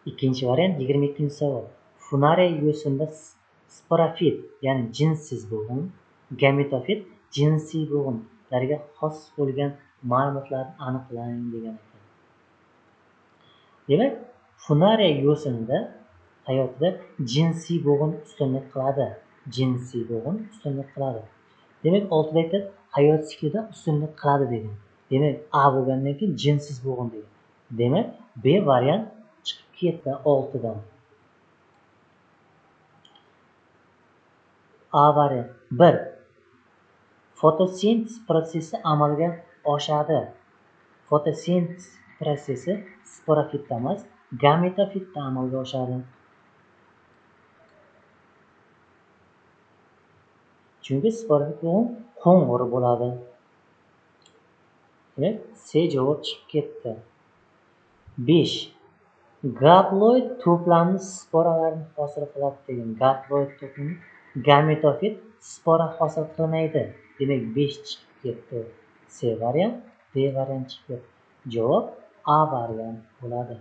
Ikkinchi variant 22-savol. Funariya yo'sinda sporofit, ya'ni jinssiz bo'g'in, gametofit jinsiy bo'g'inlarga xos bo'lgan ma'lumotlarni aniqlang degan ekan. Demak, funariya yo'sinda hayotida jinsiy bo'g'in ustunlik qiladi. Jinsiy bo'g'in ustunlik qiladi. Demak, oltida aytadi, hayot siklida ustunlik qiladi degan. Demak, A bo'lgandan keyin jinsiz bo'g'in degan. Demak, B variant chiqib ketdi 6dan. A variant 1. Fotosintez protsessi amalga oshadi. Fotosintez protsessi sporofitda emas, gametofitda amalga oshadi. Chunki sporofit bo'g'in qo'ng'ir bo'ladi. Demak, C javob chiqib ketdi. 5. Gaploid to'plamni sporalarni hosil qiladi degan. Gaploid to'plami gametofit spora hosil qilmaydi. Demak, 5 chiqib ketdi. C variant, D variant chiqib ketdi. Javob A variant bo'ladi.